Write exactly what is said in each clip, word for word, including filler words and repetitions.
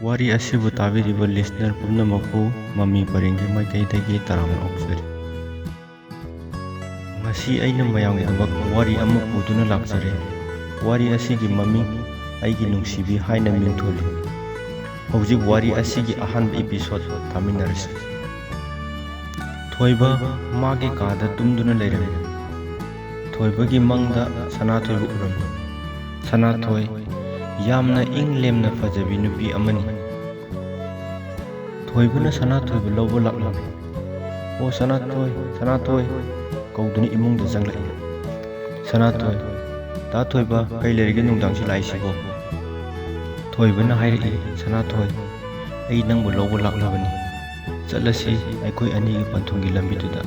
ꯋꯥꯔꯤ ꯑꯁꯤꯕꯨ ꯇꯥꯕꯤꯔꯤꯕ listener ꯄꯨꯝꯅꯃꯛꯄꯨ ꯃꯃꯤ ꯄꯔꯦꯡꯒꯤ ꯃꯥꯏꯀꯩꯗꯒꯤ ꯇꯔꯥꯝꯅ ꯑꯣꯛꯆꯔꯤ꯫ ꯉꯁꯤ ꯑꯩꯅ ꯃꯌꯥꯝꯒꯤꯗꯃꯛ ꯋꯥꯔꯤ ꯑꯃ ꯄꯨꯗꯨꯅ ꯂꯥꯛꯆꯔꯦ꯫ ꯋꯥꯔꯤ ꯑꯁꯤꯒꯤ ꯃꯃꯤꯡ "ꯑꯩꯒꯤ ꯅꯨꯡꯁꯤꯕꯤ" ꯍꯥꯏꯅ ꯃꯤꯡꯊꯣꯜꯂꯤ꯫ ꯍꯧꯖꯤꯛ ꯋꯥꯔꯤ ꯑꯁꯤꯒꯤ ꯑꯍꯥꯟꯕ episode ꯇꯥꯃꯤꯟꯅꯔꯁꯤ꯫ ꯊꯣꯏꯕ ꯃꯥꯒꯤ ꯀꯥꯗ ꯇꯨꯝꯗꯨꯅ ꯂꯩꯔꯝꯃꯤ꯫ ꯊꯣꯏꯕꯒꯤ ꯃꯪꯗ ꯁꯅꯥꯊꯣꯏꯕꯨ ꯎꯔꯝꯃꯤ꯫ ꯁꯅꯥꯊꯣꯏ ꯌꯥꯝꯅ ꯏꯪ ꯂꯦꯝꯅ ꯐꯖꯕꯤ ꯅꯨꯄꯤ ꯑꯃꯅꯤ꯫ ꯊꯣꯏꯕꯅ ꯁꯅꯥꯊꯣꯏꯕꯨ ꯂꯧꯕ ꯂꯥꯛꯂꯝꯃꯤ꯫ "ꯑꯣ ꯁꯅꯥꯊꯣꯏ, ꯁꯅꯥꯊꯣꯏ!" ꯀꯧꯗꯨꯅ ꯏꯃꯨꯡꯗ ꯆꯪꯂꯛꯏ꯫ "ꯁꯅꯥꯊꯣꯏ, ꯗꯥ ꯊꯣꯏꯕ, ꯀꯩ ꯂꯩꯔꯒꯦ ꯅꯨꯡꯗꯥꯡꯁꯤ ꯂꯥꯛꯏꯁꯤꯕꯣ?" ꯊꯣꯏꯕꯅ ꯍꯥꯏꯔꯛꯏ, "ꯁꯅꯥꯊꯣꯏ, ꯑꯩ ꯅꯪꯕꯨ ꯂꯧꯕ ꯂꯥꯛꯂꯕꯅꯤ꯫ ꯆꯠꯂꯁꯤ, ꯑꯩꯈꯣꯏ ꯑꯅꯤꯒꯤ ꯄꯟꯊꯨꯡꯒꯤ ꯂꯝꯕꯤꯗꯨꯗ꯫"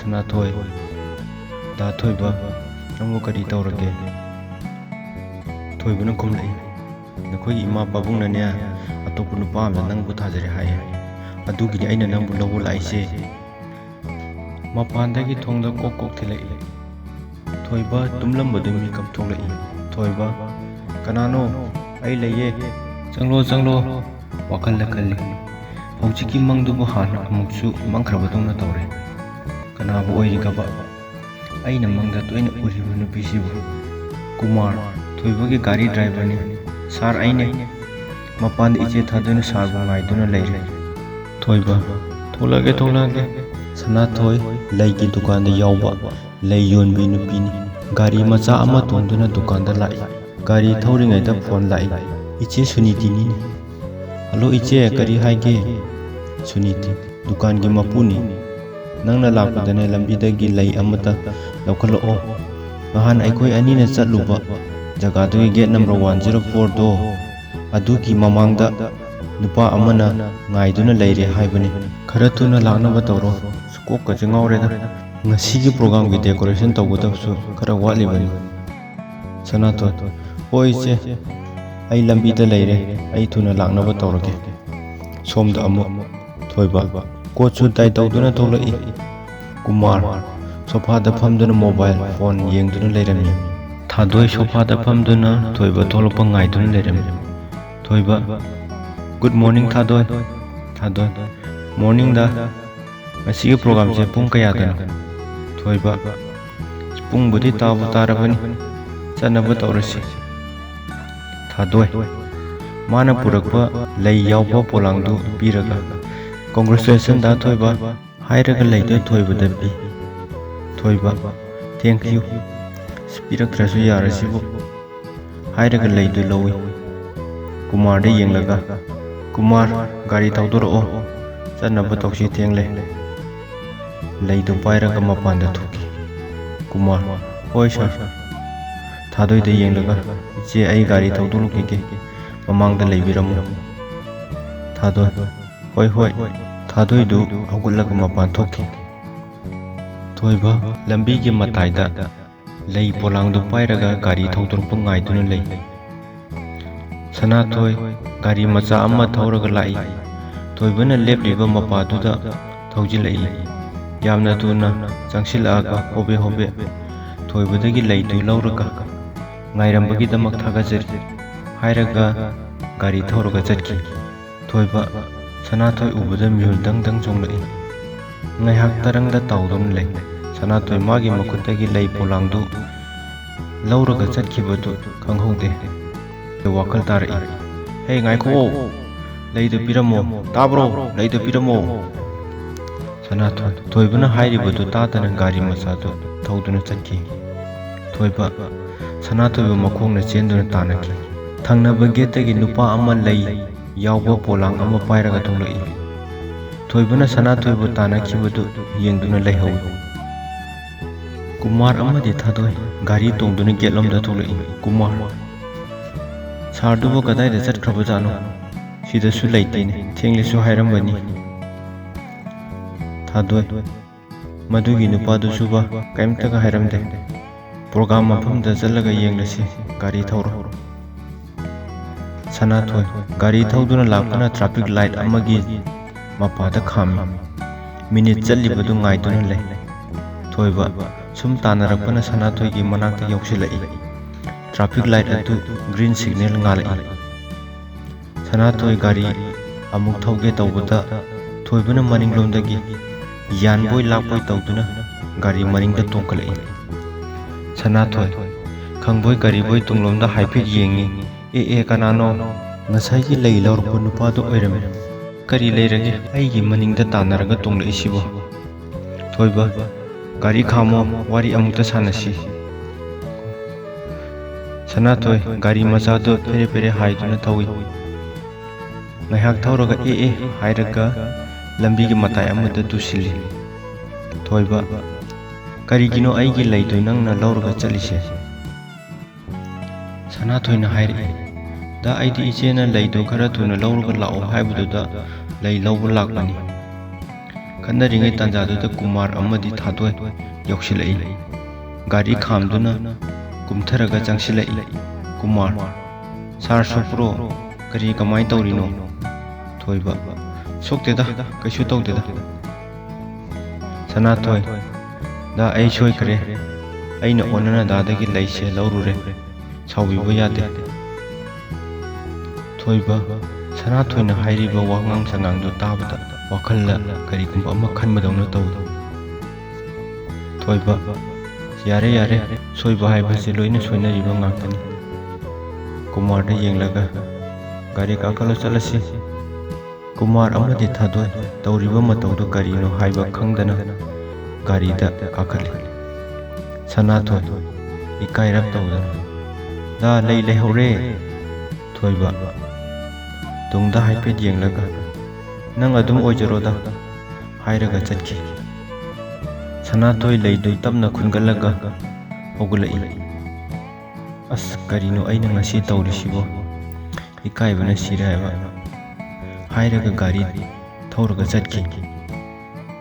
"ꯁꯅꯥꯊꯣꯏ, ꯗꯥ ꯊꯣꯏꯕ, ꯅꯪꯕꯨ ꯀꯔꯤ ꯇꯧꯔꯒꯦ?" ꯊꯣꯏꯕꯅ ꯈꯨꯝꯂꯛꯏ, "ꯅꯈꯣꯏꯒꯤ ꯏꯃꯥ ꯄꯥꯕꯨꯡꯅꯅꯦ, ꯑꯇꯣꯞꯄ ꯅꯨꯄꯥ ꯑꯃꯗ ꯅꯪꯕꯨ ꯊꯥꯖꯔꯦ ꯍꯥꯏꯌꯦ꯫ ꯑꯗꯨꯒꯤꯗꯤ ꯑꯩꯅ ꯅꯪꯕꯨ ꯂꯧꯕ ꯂꯥꯛꯏꯁꯦ꯫" ꯃꯄꯥꯟꯗꯒꯤ ꯊꯣꯡꯗ ꯀꯣꯛ ꯀꯣꯛ ꯊꯤꯜꯂꯛꯏ꯫ ꯊꯣꯏꯕ ꯇꯨꯝꯂꯝꯕꯗꯨ ꯃꯤꯀꯞ ꯊꯣꯛꯂꯛꯏ꯫ ꯊꯣꯏꯕ, "ꯀꯅꯥꯅꯣ? ꯑꯩ ꯂꯩꯌꯦ꯫ ꯆꯪꯂꯣ, ꯆꯪꯂꯣ꯫" ꯋꯥꯈꯜꯗ ꯈꯜꯂꯤ, "ꯍꯧꯖꯤꯛꯀꯤ ꯃꯪꯗꯨꯕꯨ ꯍꯥꯟꯅ ꯑꯃꯨꯛꯁꯨ ꯃꯪꯈ꯭ꯔꯕꯗꯧꯅ ꯇꯧꯔꯦ꯫ ꯀꯅꯥꯕꯨ ꯑꯣꯏꯔꯤꯒꯕ ꯑꯩꯅ ꯃꯪꯗ ꯇꯣꯏꯅ ꯎꯔꯤꯕ ꯅꯨꯄꯤꯁꯤꯕꯨ?" ꯀꯨꯃꯥꯔ, ꯊꯣꯏꯕꯒꯤ ꯒꯥꯔꯤ driverꯅꯤ꯫ "ꯁꯥꯔ, ꯑꯩꯅꯦ꯫ ꯃꯄꯥꯟꯗ ꯏꯆꯦ ꯊꯥꯗꯣꯏꯅ ꯁꯥꯔꯕꯨ ꯉꯥꯏꯗꯨꯅ ꯂꯩꯔꯦ꯫" ꯊꯣꯏꯕ, "ꯊꯣꯛꯂꯛꯑꯒꯦ, ꯊꯣꯛꯂꯛꯑꯒꯦ꯫" ꯁꯅꯥꯊꯣꯏ, ꯂꯩꯒꯤ ꯗꯨꯀꯥꯟꯗ ꯌꯥꯎꯕ ꯂꯩ ꯌꯣꯟꯕꯤ ꯅꯨꯄꯤꯅꯤ꯫ ꯒꯥꯔꯤ ꯃꯆꯥ ꯑꯃ ꯇꯣꯡꯗꯨꯅ ꯗꯨꯀꯥꯟꯗ ꯂꯥꯛꯏ꯫ ꯒꯥꯔꯤ ꯊꯧꯔꯤꯉꯩꯗ phone ꯂꯥꯛꯏ꯫ "ꯏꯆꯦ ꯁꯨꯅꯤꯇꯤꯅꯤꯅꯦ꯫" "ꯍꯜꯂꯣ ꯏꯆꯦ, ꯀꯔꯤ ꯍꯥꯏꯒꯦ?" "ꯁꯨꯅꯤꯇꯤ, ꯗꯨꯀꯥꯟꯒꯤ ꯃꯄꯨꯅꯤ꯫ ꯅꯪꯅ ꯂꯥꯛꯄꯗꯅꯦ, ꯂꯝꯕꯤꯗꯒꯤ ꯂꯩ ꯑꯃꯇ ꯂꯧꯈꯠꯂꯛꯑꯣ꯫ ꯅꯍꯥꯟ ꯑꯩꯈꯣꯏ ꯑꯅꯤꯅ ꯆꯠꯂꯨꯕ ꯖꯒꯥꯗꯨꯒꯤ gate number one zero fourꯗꯣ, ꯑꯗꯨꯒꯤ ꯃꯃꯥꯡꯗ ꯅꯨꯄꯥ ꯑꯃꯅ ꯉꯥꯏꯗꯨꯅ ꯂꯩꯔꯦ ꯍꯥꯏꯕꯅꯤ꯫ ꯈꯔ ꯊꯨꯅ ꯂꯥꯛꯅꯕ ꯇꯧꯔꯣ꯫" ꯀꯣꯛꯀꯁꯦ ꯉꯥꯎꯔꯦꯗ꯫ ꯉꯁꯤꯒꯤ programꯒꯤ decoration ꯇꯧꯒꯗꯕꯁꯨ ꯈꯔ ꯋꯥꯠꯂꯤꯕꯅꯤ꯫ ꯁꯅꯥꯊꯣꯏ, "ꯍꯣꯏ ꯏꯆꯦ, ꯑꯩ ꯂꯝꯕꯤꯗ ꯂꯩꯔꯦ, ꯑꯩ ꯊꯨꯅ ꯂꯥꯛꯅꯕ ꯇꯧꯔꯒꯦ꯫" ꯁꯣꯝꯗ ꯑꯃꯨꯛ ꯊꯣꯏꯕ, coat suit tie ꯇꯧꯗꯨꯅ ꯊꯣꯛꯂꯛꯏ꯫ ꯀꯨꯃꯥꯔ, sofaꯗ ꯐꯝꯗꯨꯅ mobile phone ꯌꯦꯡꯗꯨꯅ ꯂꯩꯔꯝꯃꯤ꯫ ꯊꯥꯗꯣꯏ, sofaꯗ ꯐꯝꯗꯨꯅ ꯊꯣꯏꯕ ꯊꯣꯛꯂꯛꯄ ꯉꯥꯏꯗꯨꯅ ꯂꯩꯔꯝꯃꯤ꯫ ꯊꯣꯏꯕ, Good morning, ꯊꯥꯗꯣꯏ꯫ ꯊꯥꯗꯣꯏ, morningꯗ꯫ ꯉꯁꯤꯒꯤ programꯁꯦ ꯄꯨꯡ ꯀꯌꯥꯗꯅꯣ? ꯊꯣꯏꯕ, ꯄꯨꯡꯕꯨꯗꯤ ꯇꯥꯕꯨ ꯇꯥꯔꯕꯅꯤ, ꯆꯠꯅꯕ ꯇꯧꯔꯁꯤ꯫ ꯊꯥꯗꯣꯏ, ꯃꯥꯅ ꯄꯨꯔꯛꯄ ꯂꯩ ꯌꯥꯎꯕ ꯄꯣꯂꯥꯡꯗꯨ ꯄꯤꯔꯒ, "Congratulations ꯗꯥ ꯊꯣꯏꯕ" ꯍꯥꯏꯔꯒ ꯂꯩꯗꯨ ꯊꯣꯏꯕꯗ ꯄꯤ꯫ ꯊꯣꯏꯕ, "Thank you, ꯄꯤꯔꯛꯇ꯭ꯔꯁꯨ ꯌꯥꯔꯁꯤꯕꯨ" ꯍꯥꯏꯔꯒ ꯂꯩꯗꯨ ꯂꯧꯏ꯫ ꯀꯨꯃꯥꯔꯗ ꯌꯦꯡꯂꯒ, "ꯀꯨꯃꯥꯔ, ꯒꯥꯔꯤ ꯊꯧꯗꯣꯔꯛꯑꯣ, ꯆꯠꯅꯕ ꯇꯧꯁꯤ, ꯊꯦꯡꯂꯦ"꯫ ꯂꯩꯗꯨ ꯄꯥꯏꯔꯒ ꯃꯄꯥꯟꯗ ꯊꯣꯛꯈꯤ꯫ ꯀꯨꯃꯥꯔ, "ꯍꯣꯏ sir"꯫ ꯊꯥꯗꯣꯏꯗ ꯌꯦꯡꯂꯒ, "ꯏꯆꯦ, ꯑꯩ ꯒꯥꯔꯤ ꯊꯧꯗꯣꯛꯂꯨꯈꯤꯒꯦ, ꯃꯃꯥꯡꯗ ꯂꯩꯕꯤꯔꯝꯃꯨ"꯫ ꯊꯥꯗꯣꯏ, "ꯍꯣꯏ, ꯍꯣꯏ"꯫ ꯊꯥꯗꯣꯏꯗꯨ ꯍꯧꯒꯠꯂꯒ ꯃꯄꯥꯟ ꯊꯣꯛꯈꯤ꯫ ꯊꯣꯏꯕ ꯂꯝꯕꯤꯒꯤ ꯃꯇꯥꯏꯗ ꯂꯩ ꯄꯣꯂꯥꯡꯗꯨ ꯄꯥꯏꯔꯒ ꯒꯥꯔꯤ ꯊꯧꯗꯣꯔꯛꯄ ꯉꯥꯏꯗꯨꯅ ꯂꯩ꯫ ꯁꯅꯥꯊꯣꯏ ꯒꯥꯔꯤ ꯃꯆꯥ ꯑꯃ ꯊꯧꯔꯒ ꯂꯥꯛꯏ꯫ ꯊꯣꯏꯕꯅ ꯂꯦꯞꯂꯤꯕ ꯃꯄꯥꯗꯨꯗ ꯊꯧꯖꯤꯜꯂꯛꯏ꯫ ꯌꯥꯝꯅ ꯊꯨꯅ ꯆꯪꯁꯤꯜꯂꯛꯑꯒ ꯍꯣꯕꯦ ꯍꯣꯕꯦ ꯊꯣꯏꯕꯗꯒꯤ ꯂꯩꯗꯨ ꯂꯧꯔꯒ, "ꯉꯥꯏꯔꯝꯕꯒꯤꯗꯃꯛ ꯊꯥꯒꯠꯆꯔꯤ" ꯍꯥꯏꯔꯒ ꯒꯥꯔꯤ ꯊꯧꯔꯒ ꯆꯠꯈꯤ꯫ ꯊꯣꯏꯕ ꯁꯅꯥꯊꯣꯏ ꯎꯕꯗ ꯃꯤꯍꯨꯟ ꯗꯪ ꯗꯪ ꯆꯣꯡꯂꯛꯏ꯫ ꯉꯥꯏꯍꯥꯛ ꯇꯔꯪꯗ ꯇꯥꯎꯗꯨꯅ ꯂꯩ꯫ ꯁꯅꯥꯊꯣꯏ ꯃꯥꯒꯤ ꯃꯈꯨꯠꯇꯒꯤ ꯂꯩ ꯄꯣꯂꯥꯡꯗꯨ ꯂꯧꯔꯒ ꯆꯠꯈꯤꯕꯗꯨ ꯈꯪꯍꯧꯗꯦ꯫ ꯋꯥꯈꯜ ꯇꯥꯔꯛꯏ꯫ "ꯍꯦ, ꯉꯥꯏꯈꯣ! ꯂꯩꯗꯨ ꯄꯤꯔꯝꯃꯣ! ꯇꯥꯕ꯭ꯔꯣ? ꯂꯩꯗꯨ ꯄꯤꯔꯝꯃꯣ!" ꯁꯅꯥꯊꯣꯏ, ꯊꯣꯏꯕꯅ ꯍꯥꯏꯔꯤꯕꯗꯨ ꯇꯥꯗꯅ ꯒꯥꯔꯤ ꯃꯆꯥꯗꯨ ꯊꯧꯗꯨꯅ ꯆꯠꯈꯤ꯫ ꯊꯣꯏꯕ ꯁꯅꯥꯊꯣꯏꯕꯨ ꯃꯈꯣꯡꯅ ꯆꯦꯟꯗꯨꯅ ꯇꯥꯟꯅꯈꯤ꯫ ꯊꯪꯅꯕ gateꯇꯒꯤ ꯅꯨꯄꯥ ꯑꯃ ꯂꯩ ꯌꯥꯎꯕ ꯄꯣꯂꯥꯡ ꯑꯃ ꯄꯥꯏꯔꯒ ꯊꯣꯛꯂꯛꯏ꯫ ꯊꯣꯏꯕꯅ ꯁꯅꯥꯊꯣꯏꯕꯨ ꯇꯥꯟꯅꯈꯤꯕꯗꯨ ꯌꯦꯡꯗꯨꯅ ꯂꯩꯍꯧꯏ꯫ ꯀꯨꯃꯥꯔ ꯑꯃꯗꯤ ꯊꯥꯗꯣꯏ ꯒꯥꯔꯤ ꯇꯣꯡꯗꯨꯅ gateꯂꯣꯝꯗ ꯊꯣꯛꯂꯛꯏ꯫ ꯀꯨꯃꯥꯔ, "Sirꯗꯨꯕꯨ ꯀꯗꯥꯏꯗ ꯆꯠꯈ꯭ꯔꯕꯖꯥꯠꯅꯣ? ꯁꯤꯗꯁꯨ ꯂꯩꯇꯦꯅꯦ, ꯊꯦꯡꯂꯦꯁꯨ ꯍꯥꯏꯔꯝꯕꯅꯤ"꯫ ꯊꯥꯗꯣꯏ, "ꯃꯗꯨꯒꯤ ꯅꯨꯄꯥꯗꯨꯁꯨꯕ ꯀꯔꯤꯝꯇꯒ ꯍꯥꯏꯔꯝꯗꯦ꯫ Program ꯃꯐꯝꯗ ꯆꯠꯂꯒ ꯌꯦꯡꯂꯁꯤ, ꯒꯥꯔꯤ ꯊꯧꯔꯣ"꯫ ꯁꯅꯥꯊꯣꯏ ꯒꯥꯔꯤ ꯊꯧꯗꯨꯅ ꯂꯥꯛꯄꯅ traffic light ꯑꯃꯒꯤ ꯃꯄꯥꯗ ꯈꯥꯝꯃꯤ꯫ Minute ꯆꯠꯂꯤꯕꯗꯨ ꯉꯥꯏꯗꯨꯅ ꯂꯩ꯫ ꯊꯣꯏꯕ ꯁꯨꯝ ꯇꯥꯟꯅꯔꯛꯄꯅ ꯁꯅꯥꯊꯣꯏꯒꯤ ꯃꯅꯥꯛꯇ ꯌꯧꯁꯤꯜꯂꯛꯏ꯫ Traffic light ꯑꯗꯨ green signal ꯉꯥꯜꯂꯛꯏ꯫ ꯁꯅꯥꯊꯣꯏ ꯒꯥꯔꯤ ꯑꯃꯨꯛ ꯊꯧꯒꯦ ꯇꯧꯕꯗ ꯊꯣꯏꯕꯅ ꯃꯅꯤꯡꯂꯣꯝꯗꯒꯤ ꯌꯥꯟꯕꯣꯏ ꯂꯥꯛꯄꯣꯏ ꯇꯧꯗꯨꯅ ꯒꯥꯔꯤ ꯃꯅꯤꯡꯗ ꯇꯣꯡꯈꯠꯂꯛꯏ꯫ ꯁꯅꯥꯊꯣꯏ ꯈꯪꯕꯣꯏ ꯀꯔꯤꯕꯣꯏ ꯇꯨꯡꯂꯣꯝꯗ ꯍꯥꯏꯐꯦꯠ ꯌꯦꯡꯉꯤ꯫ "ꯑꯦ ꯑꯦ, ꯀꯅꯥꯅꯣ?" "ꯉꯁꯥꯏꯒꯤ ꯂꯩ ꯂꯧꯔꯛꯄ ꯅꯨꯄꯥꯗꯣ ꯑꯣꯏꯔꯝꯃꯦ꯫ ꯀꯔꯤ ꯂꯩꯔꯒꯦ ꯑꯩꯒꯤ ꯃꯅꯤꯡꯗ ꯇꯥꯟꯅꯔꯒ ꯇꯣꯡꯂꯛꯏꯁꯤꯕꯣ?" "ꯊꯣꯏꯕ, ꯒꯥꯔꯤ ꯈꯥꯝꯃꯣ, ꯋꯥꯔꯤ ꯑꯃꯨꯛꯇ ꯁꯥꯟꯅꯁꯤ꯫" ꯁꯅꯥꯊꯣꯏ ꯒꯥꯔꯤ ꯃꯆꯥꯗꯨ ꯐꯦꯔꯦ ꯐꯦꯔꯦ ꯍꯥꯏꯗꯨꯅ ꯊꯧꯏ꯫ ꯉꯥꯏꯍꯥꯛ ꯊꯧꯔꯒ "ꯑꯦ ꯑꯦ" ꯍꯥꯏꯔꯒ ꯂꯝꯕꯤꯒꯤ ꯃꯇꯥꯏ ꯑꯃꯗ ꯇꯨꯁꯤꯜꯂꯤ꯫ "ꯊꯣꯏꯕ, ꯀꯔꯤꯒꯤꯅꯣ ꯑꯩꯒꯤ ꯂꯩꯗꯨ ꯅꯪꯅ ꯂꯧꯔꯒ ꯆꯠꯂꯤꯁꯦ?" ꯁꯅꯥꯊꯣꯏꯅ ꯍꯥꯏꯔꯛꯏ꯫ "ꯗꯥ, ꯑꯩꯗꯤ ꯏꯆꯦꯅ ꯂꯩꯗꯨ ꯈꯔ ꯊꯨꯅ ꯂꯧꯔꯒ ꯂꯥꯛꯑꯣ ꯍꯥꯏꯕꯗꯨꯗ ꯂꯩ ꯂꯧꯕ ꯂꯥꯛꯄꯅꯤ꯫" ꯈꯟꯅꯔꯤꯉꯩ ꯇꯥꯟꯖꯥꯗꯨꯗ ꯀꯨꯃꯥꯔ ꯑꯃꯗꯤ ꯊꯥꯗꯣꯏ ꯌꯧꯁꯤꯜꯂꯛꯏ꯫ ꯒꯥꯔꯤ ꯈꯥꯝꯗꯨꯅ ꯀꯨꯝꯊꯔꯒ ꯆꯪꯁꯤꯜꯂꯛꯏ꯫ "ꯀꯨꯃꯥꯔ, ꯁꯥꯔ ꯁꯣꯛꯄ꯭ꯔꯣ? ꯀꯔꯤ ꯀꯃꯥꯏ ꯇꯧꯔꯤꯅꯣ?" ꯊꯣꯏꯕ, "ꯁꯣꯛꯇꯦꯗ, ꯀꯩꯁꯨ ꯇꯧꯗꯦꯗ꯫" ꯁꯅꯥꯊꯣꯏ, "ꯗꯥ, ꯑꯩ ꯁꯣꯏꯈ꯭ꯔꯦ꯫ ꯑꯩꯅ ꯑꯣꯟꯅꯅ ꯗꯥꯗꯒꯤ ꯂꯩꯁꯦ ꯂꯧꯔꯨꯔꯦ꯫ ꯁꯥꯎꯕꯤꯕ ꯌꯥꯗꯦ꯫" ꯊꯣꯏꯕ, ꯁꯅꯥꯊꯣꯏꯅ ꯍꯥꯏꯔꯤꯕ ꯋꯥꯉꯥꯡ ꯁꯉꯥꯡꯗꯨ ꯇꯥꯕꯗ ꯋꯥꯈꯜꯗ ꯀꯔꯤꯒꯨꯝꯕ ꯑꯃ ꯈꯟꯕꯗꯧꯅ ꯇꯧꯏ꯫ ꯊꯣꯏꯕ, "ꯌꯥꯔꯦ, ꯌꯥꯔꯦ, ꯁꯣꯏꯕ ꯍꯥꯏꯕꯁꯦ ꯂꯣꯏꯅ ꯁꯣꯏꯅꯔꯤꯕ ꯉꯥꯛꯇꯅꯤ꯫" ꯀꯨꯃꯥꯔꯗ ꯌꯦꯡꯂꯒ, "ꯒꯥꯔꯤ ꯀꯥꯈꯠꯂꯣ, ꯆꯠꯂꯁꯤ꯫" ꯀꯨꯃꯥꯔ ꯑꯃꯗꯤ ꯊꯥꯗꯣꯏ ꯇꯧꯔꯤꯕ ꯃꯇꯧꯗꯨ ꯀꯔꯤꯅꯣ ꯍꯥꯏꯕ ꯈꯪꯗꯅ ꯒꯥꯔꯤꯗ ꯀꯥꯈꯠꯂꯤ꯫ ꯁꯅꯥꯊꯣꯏ ꯏꯀꯥꯏꯔꯞ ꯇꯧꯗꯅ, "ꯗꯥ, ꯂꯩ ꯂꯩꯍꯧꯔꯦ꯫" ꯊꯣꯏꯕ ꯇꯨꯡꯗ ꯍꯥꯏꯐꯦꯠ ꯌꯦꯡꯂꯒ, "ꯅꯪ ꯑꯗꯨꯝ ꯑꯣꯏꯖꯔꯣꯗ" ꯍꯥꯏꯔꯒ ꯆꯠꯈꯤ꯫ ꯁꯅꯥꯊꯣꯏ ꯂꯩꯗꯨ ꯇꯞꯅ ꯈꯨꯟꯒꯠꯂꯒ ꯍꯧꯒꯠꯂꯛꯏ꯫ "ꯑꯁ, ꯀꯔꯤꯅꯣ ꯑꯩꯅ ꯉꯁꯤ ꯇꯧꯔꯤꯁꯤꯕꯣ? ꯏꯀꯥꯏꯕꯅ ꯁꯤꯔꯦ ꯍꯥꯏꯕ" ꯍꯥꯏꯔꯒ ꯒꯥꯔꯤ ꯊꯧꯔꯒ ꯆꯠꯈꯤ꯫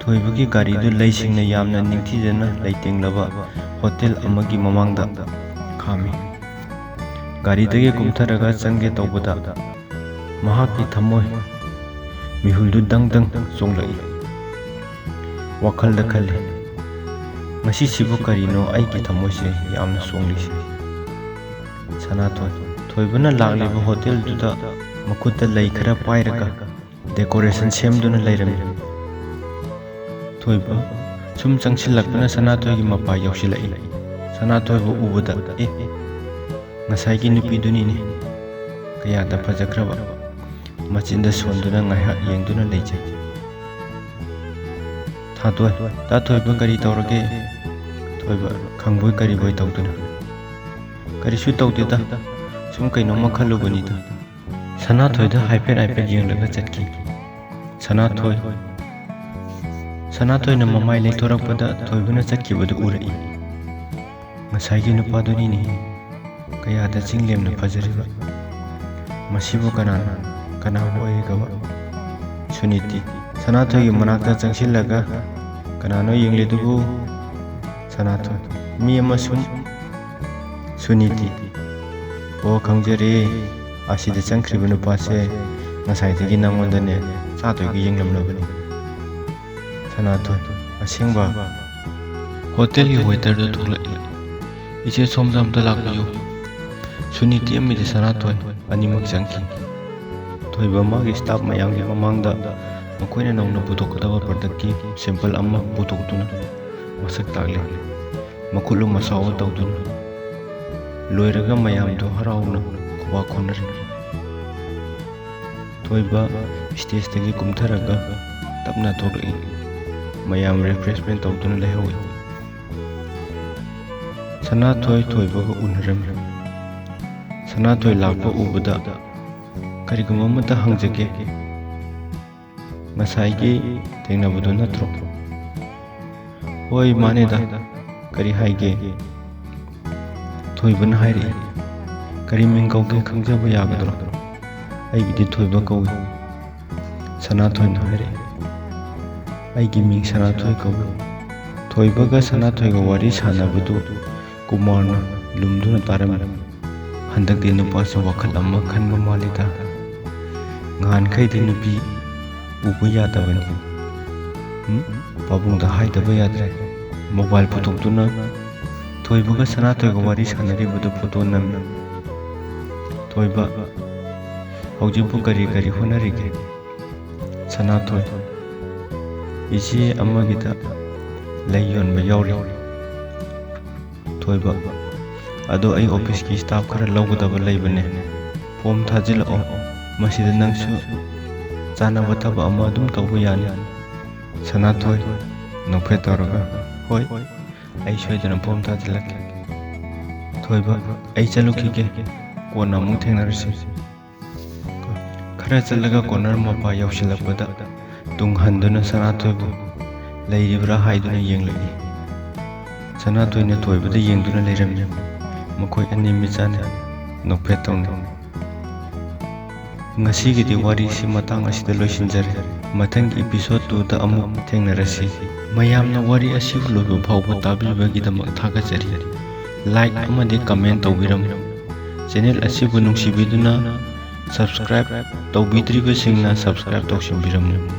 ꯊꯣꯏꯕꯒꯤ ꯒꯥꯔꯤꯗꯨ ꯂꯩꯁꯤꯡꯅ ꯌꯥꯝꯅ ꯅꯤꯡꯊꯤꯖꯅ ꯂꯩꯇꯦꯡꯂꯕ ꯍꯣꯇꯦꯜ ꯑꯃꯒꯤ ꯃꯃꯥꯡꯗ ꯈꯥꯝꯃꯤ꯫ ꯒꯥꯔꯤꯗꯒꯤ ꯀꯨꯝꯊꯔꯒ ꯆꯪꯒꯦ ꯇꯧꯕꯗ ꯃꯍꯥꯛꯀꯤ ꯊꯃꯣꯏ ꯃꯤꯍꯨꯜꯗꯨ ꯗꯪ ꯗꯪ ꯆꯣꯡꯂꯛꯏ꯫ ꯋꯥꯈꯜꯗ ꯈꯜꯂꯤ, "ꯉꯁꯤꯁꯤꯕꯨ ꯀꯔꯤꯅꯣ ꯑꯩꯒꯤ ꯊꯃꯣꯏꯁꯦ ꯌꯥꯝꯅ ꯆꯣꯡꯂꯤꯁꯦ?" ꯁꯅꯥꯊꯣꯏ꯫ ꯊꯣꯏꯕꯅ ꯂꯥꯛꯂꯤꯕ ꯍꯣꯇꯦꯜꯗꯨꯗ ꯃꯈꯨꯠꯇ ꯂꯩ ꯈꯔ ꯄꯥꯏꯔꯒ ꯗꯦꯀꯣꯔꯦꯁꯟ ꯁꯦꯝꯗꯨꯅ ꯂꯩꯔꯝꯃꯤ꯫ ꯊꯣꯏꯕ ꯁꯨꯝ ꯆꯪꯁꯤꯜꯂꯛꯄꯅ ꯁꯅꯥꯊꯣꯏꯒꯤ ꯃꯄꯥ ꯌꯧꯁꯤꯜꯂꯛꯏ꯫ ꯁꯅꯥꯊꯣꯏꯕ ꯎꯕꯗ, "ꯑꯦ, ꯉꯁꯥꯏꯒꯤ ꯅꯨꯄꯤꯗꯨꯅꯤꯅꯦ꯫ ꯀꯌꯥꯗ ꯐꯖꯈ꯭ꯔꯕ!" ꯃꯆꯤꯟꯗ ꯁꯣꯟꯗꯨꯅ ꯉꯥꯏꯍꯥꯛ ꯌꯦꯡꯗꯨꯅ ꯂꯩꯖꯩ꯫ ꯊꯥꯊꯣꯏ, "ꯇꯥ ꯊꯣꯏꯕ, ꯀꯔꯤ ꯇꯧꯔꯒꯦ?" ꯊꯣꯏꯕ ꯈꯪꯕꯣꯏ ꯀꯔꯤꯕꯣꯏ ꯇꯧꯗꯨꯅ, "ꯀꯔꯤꯁꯨ ꯇꯧꯗꯦꯗ, ꯁꯨꯝ ꯀꯩꯅꯣꯝꯃ ꯈꯜꯂꯨꯕꯅꯤꯗ꯫" ꯁꯅꯥꯊꯣꯏꯗ ꯍꯥꯏꯐꯦꯠ ꯍꯥꯏꯐꯦꯠ ꯌꯦꯡꯂꯒ ꯆꯠꯈꯤ꯫ ꯁꯅꯥꯊꯣꯏ꯫ ꯁꯅꯥꯊꯣꯏꯅ ꯃꯃꯥꯏ ꯂꯩꯊꯣꯔꯛꯄꯗ ꯊꯣꯏꯕꯅ ꯆꯠꯈꯤꯕꯗꯨ ꯎꯔꯛꯏ꯫ "ꯉꯁꯥꯏꯒꯤ ꯅꯨꯄꯥꯗꯨꯅꯤꯅꯦ꯫ ꯀꯌꯥꯗ ꯆꯤꯡꯂꯦꯝꯅ ꯐꯖꯔꯤꯕ! ꯃꯁꯤꯕꯨ ꯀꯅꯥꯅꯣ? ꯀꯅꯥꯕꯨ ꯑꯣꯏꯔꯤꯒꯕ?" ꯁꯨꯅꯤꯇꯤ꯫ ꯁꯅꯥꯊꯣꯏꯒꯤ ꯃꯅꯥꯛꯇ ꯆꯪꯁꯤꯜꯂꯒ, "ꯀꯅꯥꯅꯣ ꯌꯦꯡꯂꯤꯗꯨꯕꯨ?" ꯁꯅꯥꯊꯣꯏ꯫ "ꯃꯤ ꯑꯃ ꯁꯨꯝ..." ꯁꯨꯅꯤꯇꯤ꯫ "ꯑꯣ, ꯈꯪꯖꯔꯦ꯫ ꯑꯁꯤꯗ ꯆꯪꯈ꯭ꯔꯤꯕ ꯅꯨꯄꯥꯁꯦ ꯉꯁꯥꯏꯗꯒꯤ ꯅꯪꯉꯣꯟꯗꯅꯦ ꯆꯥꯗꯣꯏꯒꯤ ꯌꯦꯡꯂꯝꯂꯕꯅꯤ꯫" ꯁꯅꯥꯊꯣꯏ꯫ "ꯑꯁꯦꯡꯕ?" ꯍꯣꯇꯦꯜꯒꯤ ꯋꯦꯇꯔꯗꯨ ꯊꯣꯛꯂꯛꯏ꯫ "ꯏꯆꯦ, ꯁꯣꯝꯗ ꯑꯝꯇ ꯂꯥꯛꯄꯤꯌꯨ꯫" ꯁꯨꯅꯤꯇꯤ ꯑꯃꯗꯤ ꯁꯅꯥꯊꯣꯏ ꯑꯅꯤꯃꯛ ꯆꯪꯈꯤ꯫ ꯊꯣꯏꯕ ꯃꯥꯒꯤ ꯁ꯭ꯇꯥꯐ ꯃꯌꯥꯝꯒꯤ ꯃꯃꯥꯡꯗ ꯃꯈꯣꯏꯅ ꯅꯧꯅ ꯄꯨꯊꯣꯛꯀꯗꯕ ꯄ꯭ꯔꯗꯛꯀꯤ ꯁꯦꯝꯄꯜ ꯑꯃ ꯄꯨꯊꯣꯛꯇꯨꯅ ꯃꯁꯛ ꯇꯥꯛꯂꯤ꯫ ꯃꯈꯨꯠ ꯂꯨꯝꯕ ꯁꯥꯎꯕ ꯇꯧꯗꯨꯅ꯫ ꯂꯣꯏꯔꯒ ꯃꯌꯥꯝꯗꯨ ꯍꯔꯥꯎꯅ ꯈꯨꯕꯥꯛ ꯈꯨꯅꯔꯤ꯫ ꯊꯣꯏꯕ ꯁ꯭ꯇꯦꯖꯇꯒꯤ ꯀꯨꯝꯊꯔꯒ ꯇꯞꯅ ꯊꯣꯛꯂꯛꯏ꯫ ꯃꯌꯥꯝ ꯔꯤꯐ꯭ꯔꯦꯁꯃꯦꯟ ꯇꯧꯗꯨꯅ ꯂꯩꯍꯧꯏ꯫ ꯁꯅꯥꯊꯣꯏ ꯊꯣꯏꯕꯒ ꯎꯅꯔꯝꯃꯤ꯫ ꯁꯅꯥꯊꯣꯏ ꯂꯥꯛꯄ ꯎꯕꯗ, "ꯀꯔꯤꯒꯨꯝꯕ ꯑꯃꯇ ꯍꯪꯖꯒꯦ꯫ ꯉꯁꯥꯏꯒꯤ ꯊꯦꯡꯅꯕꯗꯨ ꯅꯠꯇ꯭ꯔꯣ?" "ꯍꯣꯏ, ꯃꯥꯅꯦꯗ꯫ ꯀꯔꯤ ꯍꯥꯏꯒꯦ?" ꯊꯣꯏꯕꯅ ꯍꯥꯏꯔꯛꯏ꯫ "ꯀꯔꯤ ꯃꯤꯡ ꯀꯧꯒꯦ ꯈꯪꯖꯕ ꯌꯥꯒꯗ꯭ꯔꯣ?" "ꯑꯩꯒꯤꯗꯤ ꯊꯣꯏꯕ ꯀꯧꯏ꯫" ꯁꯅꯥꯊꯣꯏꯅ ꯍꯥꯏꯔꯛꯏ꯫ "ꯑꯩꯒꯤ ꯃꯤꯡ ꯁꯅꯥꯊꯣꯏ ꯀꯧꯏ꯫" ꯊꯣꯏꯕꯒ ꯁꯅꯥꯊꯣꯏꯒ ꯋꯥꯔꯤ ꯁꯥꯟꯅꯕꯗꯨ ꯀꯨꯃꯥꯔꯅ ꯂꯨꯝꯗꯨꯅ ꯇꯥꯔꯝꯃꯤ꯫ "ꯍꯟꯗꯛꯇꯤ ꯅꯨꯄꯥꯁꯨ ꯋꯥꯈꯜ ꯑꯃ ꯈꯟꯕ ꯃꯥꯜꯂꯤꯗ꯫ ꯉꯍꯥꯟꯈꯩꯗꯤ ꯅꯨꯄꯤ ꯎꯕ ꯌꯥꯗꯕꯅꯤ꯫ ꯎꯝ? ꯄꯥꯕꯨꯡꯗ ꯍꯥꯏꯗꯕ ꯌꯥꯗ꯭ꯔꯦ꯫" ꯃꯣꯕꯥꯏꯜ ꯄꯨꯊꯣꯛꯇꯨꯅ ꯊꯣꯏꯕꯒ ꯁꯅꯥꯊꯣꯏꯒ ꯋꯥꯔꯤ ꯁꯥꯟꯅꯔꯤꯕꯗꯨ ꯐꯣꯇꯣ ꯅꯝꯃꯤ꯫ ꯊꯣꯏꯕ꯫ ꯍꯧꯖꯤꯛꯄꯨ ꯀꯔꯤ ꯀꯔꯤ ꯍꯣꯠꯅꯔꯤꯒꯦ? ꯁꯅꯥꯊꯣꯏ, ꯏꯆꯦ ꯑꯃꯒꯤꯗ ꯂꯩ ꯌꯣꯟꯕ ꯌꯥꯎꯔꯤ꯫ ꯊꯣꯏꯕ, ꯑꯗꯣ ꯑꯩ ꯑꯣꯐꯤꯁꯀꯤ ꯁ꯭ꯇꯥꯐ ꯈꯔ ꯂꯧꯒꯗꯕ ꯂꯩꯕꯅꯦ꯫ ꯐꯣꯝ ꯊꯥꯖꯤꯜꯂꯛꯑꯣ, ꯃꯁꯤꯗ ꯅꯪꯁꯨ ꯆꯥꯅꯕ ꯊꯕꯛ ꯑꯃ ꯑꯗꯨꯝ ꯇꯧꯕ ꯌꯥꯅꯤ꯫ ꯁꯅꯥꯊꯣꯏ, ꯅꯣꯛꯐꯦꯠ ꯇꯧꯔꯒ, ꯍꯣꯏ, ꯑꯩ ꯁꯣꯏꯗꯅ ꯐꯣꯝ ꯊꯥꯖꯤꯜꯂꯛꯀꯦ꯫ ꯊꯣꯏꯕ, ꯑꯩ ꯆꯠꯂꯨꯈꯤꯒꯦ, ꯀꯣꯟꯅ ꯑꯃꯨꯛ ꯊꯦꯡꯅꯔꯁꯤ꯫ ꯈꯔ ꯆꯠꯂꯒ ꯀꯣꯅꯔ ꯃꯄꯥ ꯌꯧꯁꯤꯜꯂꯛꯄꯗ ꯇꯨꯡ ꯍꯟꯗꯨꯅ ꯁꯅꯥꯊꯣꯏꯕꯨ ꯂꯩꯔꯤꯕ꯭ꯔꯥ ꯍꯥꯏꯗꯨꯅ ꯌꯦꯡꯂꯛꯏ꯫ ꯁꯅꯥꯊꯣꯏꯅ ꯊꯣꯏꯕꯗ ꯌꯦꯡꯗꯨꯅ ꯂꯩꯔꯝꯃꯤ꯫ ꯃꯈꯣꯏ ꯑꯅꯤ ꯃꯤꯠ ꯆꯥꯟꯅꯩ, ꯅꯣꯛꯐꯦꯠ ꯇꯧꯅꯩ꯫ ꯉꯁꯤꯒꯤꯗꯤ ꯋꯥꯔꯤꯁꯤ ꯃꯇꯥꯡ ꯑꯁꯤꯗ ꯂꯣꯏꯁꯤꯟꯖꯔꯦ꯫ ꯃꯊꯪꯒꯤ episode two ꯗ ꯑꯃꯨꯛ ꯊꯦꯡꯅꯔꯁꯤ꯫ ꯃꯌꯥꯝꯅ ꯋꯥꯔꯤ ꯑꯁꯤꯕꯨ ꯂꯣꯏꯕ ꯐꯥꯎꯕ ꯇꯥꯕꯤꯕꯒꯤꯗꯃꯛ ꯊꯥꯒꯠꯆꯔꯤ꯫ Like ꯑꯃꯗꯤ comment ꯇꯧꯕꯤꯔꯝꯃꯨ꯫ Channel ꯑꯁꯤꯕꯨ ꯅꯨꯡꯁꯤꯕꯤꯗꯨꯅ subscribe ꯇꯧꯕꯤꯗ꯭ꯔꯤꯕꯁꯤꯡꯅ subscribe ꯇꯧꯁꯤꯟꯕꯤꯔꯝꯃꯨ꯫